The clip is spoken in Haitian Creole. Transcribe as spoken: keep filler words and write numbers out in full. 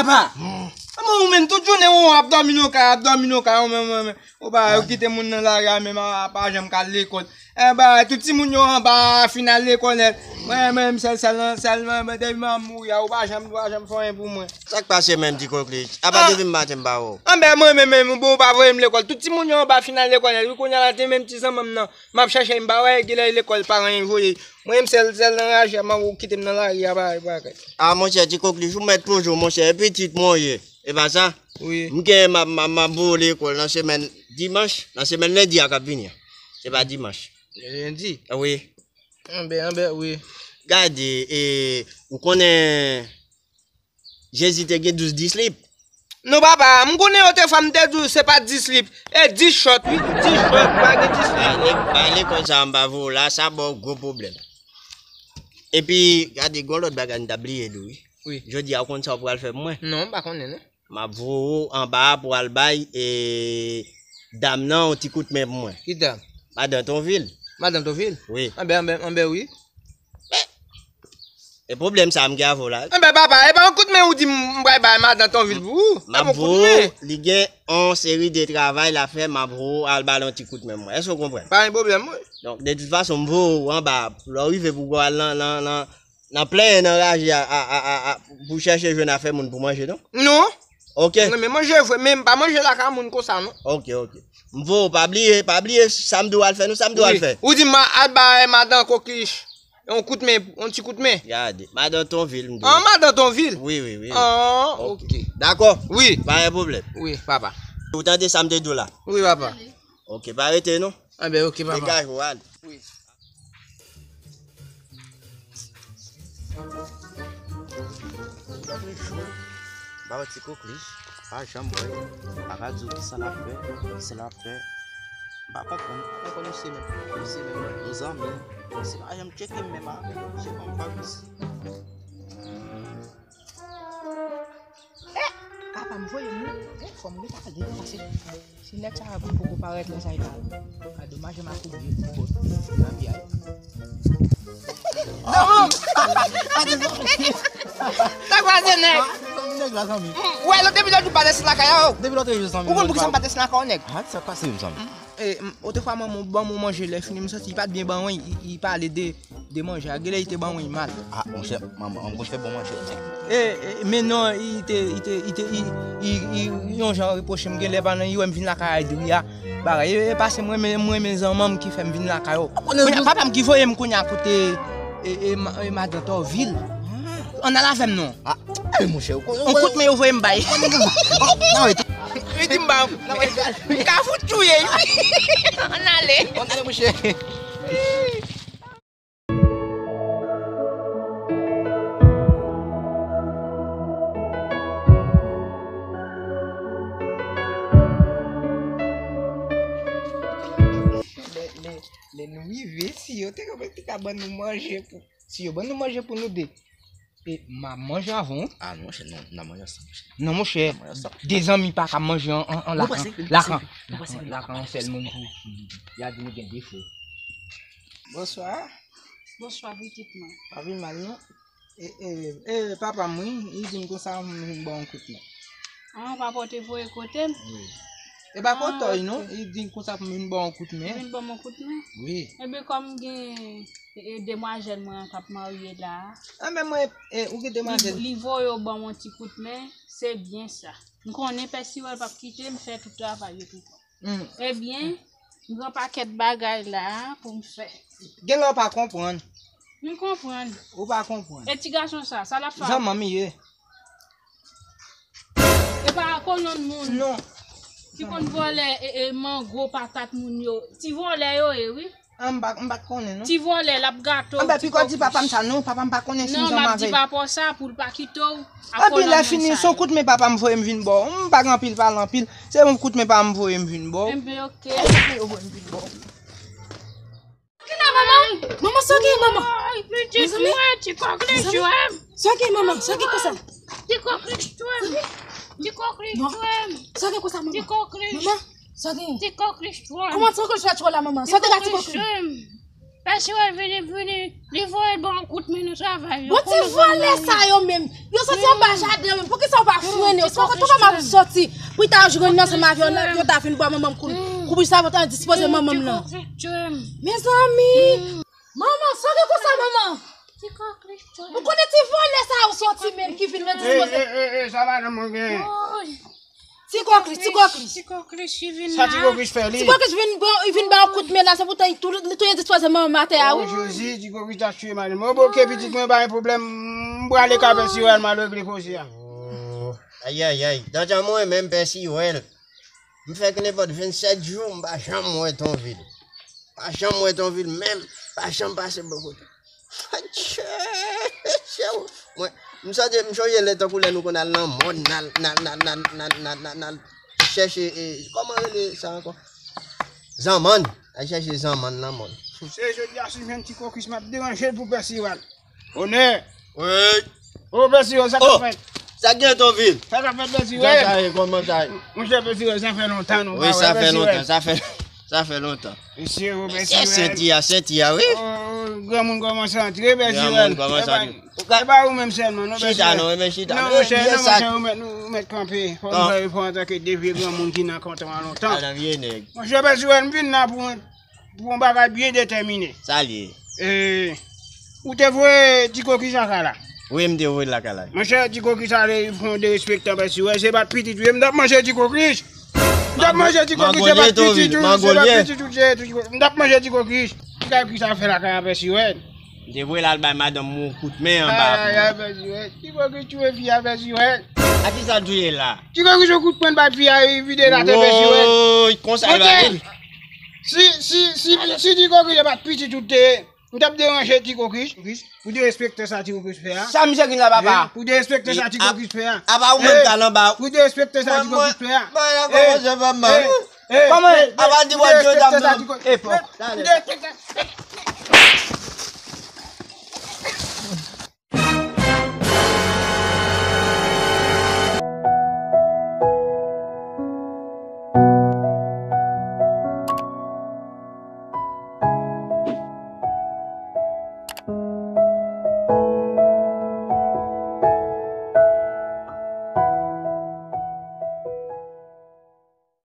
Papa, kòman ou menm tout jounen ou ap dòmi nan kay, ap dòmi nan kay, ou menm, ou menm, ou pa, ou kite moun nan lari a menm, a, a pa janm ka al lekòl. E ba, tout timoun yo anba a fin al lekòl nèt. Mwen menm, sèl, sèl, sèl, mwen, mwen, depi m mouri a, ou pa janm, ou pa janm fè anyen pou mwen. Sa k pase menm, Ti Koklij? Apa depi maten m pa wè w? Anben, mwen menm, menm, bon, ou pa voye m lekòl. Tout timoun yo anba fin al lekòl nèt. Wi, kounye a la, te menm ti zanmanm nan. M ap chèche, m pa wè, genlè lekòl paran yo voye. Mwen menm, sèl, sèl nan raje a, m ap kite m nan lari a, pa, pa kay. A, monchè, Ti Koklij, ou mèt plonje w, monchè, e pitit mwen w ye. E pa sa? Wi. M gen, m ap, m ap, m ap voye w lekòl nan semèn dimanch, nan semèn lendi a k ap vini an. Se pa dimanch. Lendi? Wi. Anben, anben, wi. Gade, e, ou konnen Jezi te gen douz dislip? Non, papa, m konnen yo te fè m te di w se pa dislip, e dis chòt, wi, dis chòt, pa gen dislip, non. Ba lekòl sa a m pa voye w la, sa ba w gwo pwoblèm. Epi, gade, gon lòt bagay m t ap bliye di w, wi. Wi. Jodi a, ou konn sa w pral fè pou mwen? Non, m pa konnen, non. M ap voye w anba a pou w al bay, e, dam nan yon ti kout men pou mwen. Ki dam? Madan Tonvil. Madan Tonvil? Wi. Anben, anben, anben, wi. E pwoblèm sa a m gen avè w la. Anben, papa, e pa yon kout men ou di m, m pral bay madan Tonvil pou ou. M ap voye w, li gen yon seri de travay l ap fè, m ap voye w al ba l yon ti kout men pou mwen. Èske w konprann? Pa gen pwoblèm, wi. Donk, de tout fason, m voye w anba a, lè w rive pou w al nan, nan, nan, nan plenyen nan raje a, a, a, a, a, pou chèche jwenn afè moun pou manje, non? Non. Ok. Mwen renmen manje vre, men m pa manje lakay moun konsa, non. Ok, ok. M voye w, pa bliye, pa bliye samdi w al fè, non, samdi w al fè. Ou di m al ba madan Koklich yon kout men, yon ti kout men. Gade, madan Tonvil, m di w. An, madan Tonvil? Wi, wi, wi. An, ok. Dakò? Wi. Pa gen pwoblèm. Wi, papa. Ou tande sa m te di w la? Wi, papa. Ok, pa rete non. Anben, ok, papa. Degaje w, ale. Wi. Chak jou, m pa wè Ti Koklich, pa janm wè l, m pa ka di w kisa l ap fè, kisa l ap fè. M pa konprann, m pa konprann misye menm, misye menm, nou zanmi, misye pa janm tcheke m menm avè l, misye ban m vag isi. Eh, papa m voye m wi. Eh, fò m rete ale wi, paske si nèg sa yo poko parèt lè sa y pale. A domaj m ap oubli pou bòt. Lapyay. Sa kwaze nèg. Nèg la, zanmi. Ou wè lòt depi lòt jou pa desann lakay la, o. Depi lòt jou, zanmi. Ou konn poukisa m pa desann lakay w, nèg? Ah, sa k pase, zanmi? Eh, m, otrefwa manman w ban mwen manje, lè fini m santi li pa t byen ban mwen, li, li pale de, de manje a, genlè li te ban mwen mal. Ah, monchè, manman, manman konn fè bon manje. Eh, eh, men non, li te, li te, li te, li, li, li, li yon jan repwoche m, genlè pandan li wè m vin lakay a, li di wi a, bagay. E, e paske mwen, mwen, mwen, men zanmanm ki fè m vin lakay ou. Kounye a, papa m ki voye m kounye a kote, e, e, ma-, e, madan Tòvil. Ann al avè m non. Ah, ale, monchè. On kout men yo voye m bay. Li di m ba m ka fout touye. Ann ale. Ann ale, monchè. Lè, lè, lè nou rive, si yo te ka, te ka ban nou manje pou Si yo ban nou manje pou nou de, e, m a manje avè w. Ah, non, monchè, non, n a manje ansanm, monchè. Non, monchè, de zanmi pa ka manje an, an, an lakan. Lakan, lakan, lakan, yon sèl moun pou, y a di nou gen de frè. Bonswa. Bonswa, pitit mwen. Pa vin mal, non. E, e, e, papa m, wi, li di m konsa, m vin ba w yon kout men. Ah, papa w te voye kote m? Wi. E pa kote w, non, li di m konsa pou m vin ba w yon kout men. Vin ban m yon kout men? Wi. Ebyen, kòm gen E, e, demwazèl mwen an k ap marye la a. Ah, men mwen, e, ou gen demwazèl? Li, li voye w ban m yon ti kout men, se byen sa. M konnen Pè Siwèl p ap kite m fè tout travay yo pou kò m. Hmm. Ebyen, m gen yon pakèt bagay la a pou m fè. Genlè w pa konprann. M konprann. Ou pa konprann. E ti gason sa, sa l ap fè? Zanmanm li ye. E pa kolonn moun. Non. Ki konn vòlè, e, e, mango, patat moun yo. Ti vòlè yo ye, wi. Ah, m pa, m pa t konnen, non. Ti vòlè, l ap gate w. Anben, ti piko di papa m sa, non, papa m pa konnen si m zanmi avè l. Non, m ap di papa w sa pou l pa kite w ak kolonn moun sa yo. Epi lè fini, se yon kout men papa m voye m vin ba w. M pa gen anpil pale anpil. Se yon kout men papa m voye m vin ba w. Enben, oke. Enben, yo voye m vin ba w. Ki la, manman? Manman, sa gen, manman? Ay, pitit mwen, ti kòk li jwe m. Sa gen, manman? Sa gen konsa? Ti kòk li jwe m. Ti kòk li jwe m. Sa gen konsa, manman? Ti kòk li. Manman, sa gen? Ti kòk li jwe m. Kòman ti kòk li jwe la, manman? Sa gen la, ti kòk li? Pè Siwèl vini, vini, li voye l ban yon kout men nan travay yo. Bon, ti vòlè sa yo menm. Yo soti anba jaden yo menm. Poukisa yo pa frennen yo? Ti kòkri, tou pa m ap soti. Pou ta jwenn nan ansanm avè yo, nan, yo ta vin bwa manman m kou. Kou pou sa, pou ta dispoze manman m nan. Mezanmi. Manman, sa gen konsa, manman? Ou konnen ti vòlè sa yo soti menm ki vin nan dispoze. Sa madanm mwen gen. Ti kòkri, ti kòkri. Ti kòkri, si vin la. Sa ti kòkri fè li? Ti kòkri vin, vin ba yon kout men la, se pou te tou, li touye dispoze manman m atè a, wi. Jezi, ti kòkri ta tchwe madanm. Mwen, oke, pitit mwen, pa gen pwoblèm. M prale ka Pè Siwèl, m al regle koze a. Ayayay, danjan mwen menm Pè Siwèl. M fè k nenpòt vennsèt jou, m pa janm wè Tonvil. Pa janm wè Tonvil menm, pa janm pase bò kote. Mwen, m sonje, m sonje lè tankou lè nou konn al nan mòn, n al, n al, n al, n al, n al, n al, n al, n al chèche, e, kòman rele sa ankò? Zanmann. Al chèche zanmann nan mòn. Se jodi a si m jwenn ti kòkri, m ap deranje l pou Pè Siwèl. Onè! Wi. O, Pè Siwèl, sa k ap fèt? Sa k gen Tonvil? Sa k ap fèt, Pè Siwèl? Jan sa ye, kòman sa ye? Monchè, Pè Siwèl, sa fè lontan nou pa wè, Pè Siwèl. Wi, sa fè lontan, sa fè, sa fè lontan. Mesye, o, Pè Siwèl. Mesye, senti a, senti a, wi. O, granmoun kòmanse antre, Pè Siwèl. Granmoun kòmanse antre. E pa ou menm sèlman, non, Pè Siwèl. Chita, non, men chita. Non, monchè, non, monchè, ou mèt, ou mèt kanpe. Fò nou fè efò antanke de vye granmoun ki nan kanton an lontan. Monchè, Pè Siwèl, m vin la pou mwen. Pou yon bagay byen detèmine. Sa l ye? E, ou te voye ti kòkri sa lakay la? Wi, m te voye l lakay la. Monchè, ti kòkri sa ale fè yon derespektan, Pè Siwèl, se bat pitit ou ye, m t ap manje ti kòkri. M t ap manje ti kòkri, se bat pitit ou, se bat pitit ou, se ti kòkri. M t ap manje ti kòkri. Ti kòkri sa fè lakay la, Pè Siwèl? M te voye l al bay madanm mwen yon kout men anba. Ay, ay, ay, Pè Siwèl. Ti kòkri tchwe fi a, Pè Siwèl. A kisa l touye l la? Ti kòkri se yon kout men l bay fi a, li vide l atè, Pè Siwèl. Woy, konsa l va ye. Si, si, si, si ti kòkri se bat pitit ou te ye, ou t ap deranje ti kòkri? Pou derespektan sa ti kòkri fè a. Sa misye gen la, papa? Pou derespektan sa ti kòkri fè a. Apa ou menm k al anba? Pou derespektan sa ti kòkri fè a. Mwen, mwen, mwen, kòman se fè mal? Kòman? Apa di w ap jwe dam nan? Pou derespektan sa ti kòkri fè a.